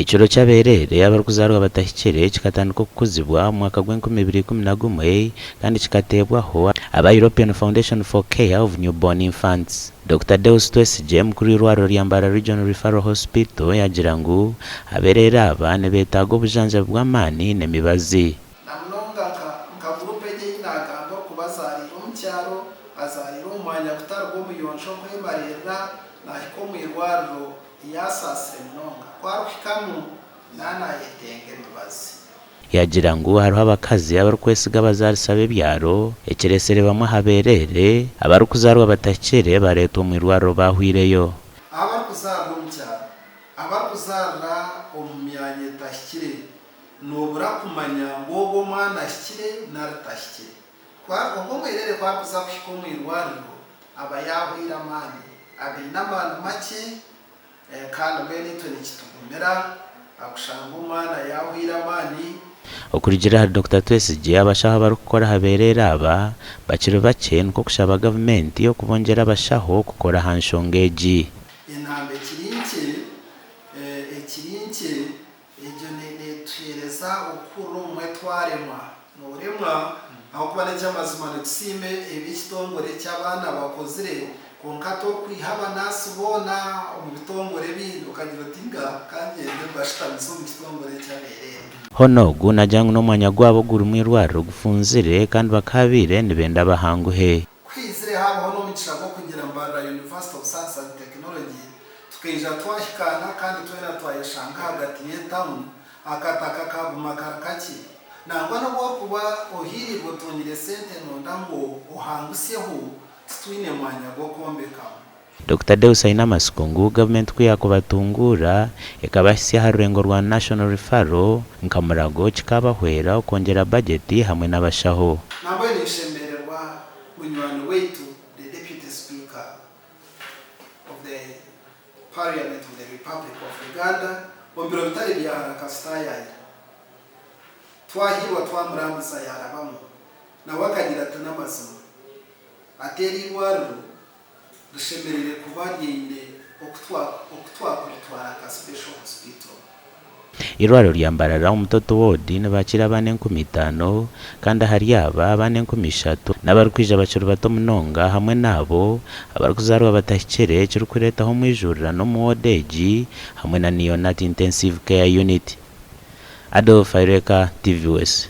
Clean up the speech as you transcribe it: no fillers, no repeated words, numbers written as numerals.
Ekiro ky'abeereere abarikuzaarwa batahikire kikatandika okukuzibwa omu mwaka gw'enkumi 2011 kandi kikateebwaho aba European Foundation for Care of Newborn Infants. Dokita Deus Twesigye, mukuru w'eirwariro rya Mbarara Regional Referral Hospital yaagira ngu abeereere aba nibeetaaga obujanjabi bw'amaani n'emibazi. Na munonga nka nka gurupu egi ei naagamba orikuba azaariire omu kyaro, azaariire omu mwanya gutari gw'omuyonjo okwemariirira naahika omu irwariro yaasaasire munonga. Ku arikuhikamu naanayetenga emibazi. Yaagira ngu hariho abakazi abarikwesiga abazaarisa b'ebyaro, ekireetsire bamwe aha beereere abarikuzaarwa batahikire bareetwa omu irwariro baahwireyo. Abarikuzaarira omu kyaro, abarikuzaarira omu myanya etahikire Noobura kumanya ngu ogwo omwana ahikire nari tahikire. Ku ogwo omwereere ku arikuza kuhika omu irwariro, aba yaahweire amaani, aba aine amaani makye, kandi mbwenu itwe nikitugumira kushanga omwana yaahweire amaani. Okurugiirira ahari Dokita Twesigye, abashaho abarikukora aha beereere aba bakiri bakye nikwo kushaba gavumenti okubongyera abashaho kukora aha nshonga egi. Entamba ekiri nkye, ekiri nkye Egyo neetuheereza okuhurira obumwe twaremwa. Nooremwa ahabw'okuba n'eky'amazima nitusiima ebi ekitongore ky'abaana bakozire, kwonka torikwiha abanaasi boona omu bitongore ebindi okagira oti nga ka ngyende mbashutamise omu kitongore eky'abeereere. Hoona ogu naagira ngu n'omwanya gwabo ogurimu eirwariro gufunzire kandi bakaabaire nibenda bahanguhe. Ku haizire haabaho n'omugisha gw'okugira Mbarara University of Science and Technology, tukaija twahikaana kandi twena twayeshanga ahagati y'etawuni, akataka kaaguma kari kakye. Nangwa n'obu orikuba ohiiriirwe otungire sente nooyenda ngu ohangusyeho, titwine mwanya gw'okwombekamu. Dokita Deus aine amatsiko ngu gavumenti ku yaakubatunguura ekabahitsya aha rurengo rwa National Referral nka Murago kikaabahwera okwongyera bajeti hamwe n'abashaho. Nambwenu ninshemererwa munywani waitu the Deputy Speaker of the Parliament of the Republic of Uganda omu biro bitari bya hara akatutaayaayira. Twahiirwa twamurambuza yaarabamu nawe akagira ati n'amazima ati eri irwariro rishemereire kuba ryaine oku twakuritwara nka Special Hospital. Eirwariro rya Mbarara omu Toto Ward nibakiira abaana 5000 kandi ahari aba, abaana 3000 n'abarikwija bakiri bato munonga hamwe n'abo abarikuzaarwa batahikire ekirikureetaho omwijurirano omu ward egi hamwe na Neonat Intensive Care Unit. Adolf Aireka, TVS.